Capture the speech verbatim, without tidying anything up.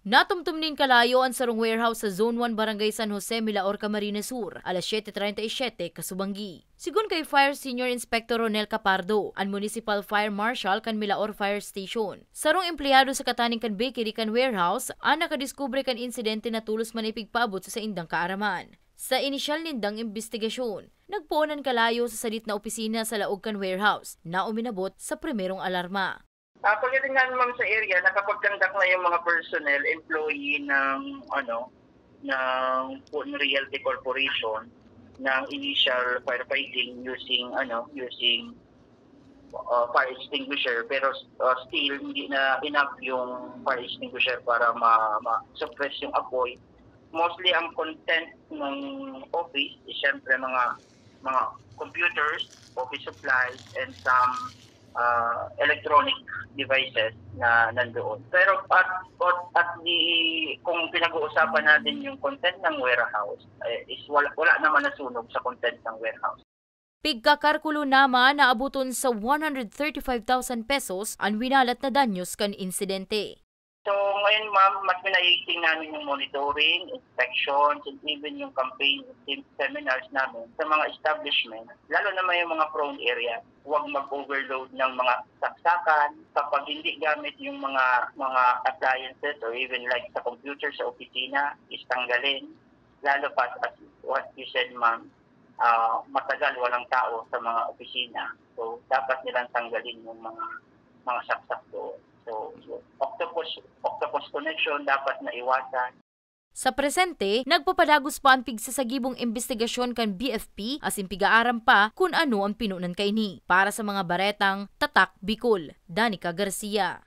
Natumtum nin kalayo an sarong warehouse sa Zone one, Barangay San Jose, Milaor, Camarines Sur, alas siete treinta y siete kasubanggi. Sigon kay Fire Senior Inspector Ronel Capardo, an Municipal Fire Marshal kan Milaor Fire Station, sarong empleyado sa kataning kan bakery kan warehouse an nakadiskubre kan insidente na tolos man ipigpaabot sa saindang kaaraman. Sa inisyal nindang imbestigasyon, nagpoon an kalayo sa sadit na opisina sa laog kan warehouse na uminabot sa primerong alarma. Ah, pagdating namin, ma'am, sa area, nakapag-conduct na yung mga personnel, employee ng, ano, ng Poon Realty Corporation ng initial firefighting using, ano, using, uh, fire extinguisher. Pero, uh, still, hindi na enough yung fire extinguisher para ma-, ma-suppress yung apoy. Mostly, ang content ng office is, syempre, mga, mga computers, office supplies, and some, uh, electronic devices na nandoon. Pero at, at, at di, kung pinag-uusapan natin yung content ng warehouse, eh, is wala, wala naman nasunog sa content ng warehouse. Pigkakarkulo naman, naabuton sa one hundred thirty-five thousand pesos an winalat na danyos kan insidente. So, ngayon, ma'am, mas pinaiiting namin yung monitoring, inspections, and even yung campaign sem-, seminars namin sa mga establishment, lalo na may mga prone area. Huwag mag-overload ng mga saksakan. Kapag hindi gamit yung mga, mga appliances or even like sa computer sa opisina, is tanggalin. Lalo pa, as what you said, ma'am, ah, matagal walang tao sa mga opisina. So, dapat nilang tanggalin yung mga, mga saksak doon. So, octopus, octopus connection dapat na iwasan. Sa presente, nagpapadagos pa an pigsasagibong imbestigasyon kan B F P asin pig-aaram pa kun ano an pinunan kaini. Para sa mga baretang Tatak Bicol, Danica Garcia.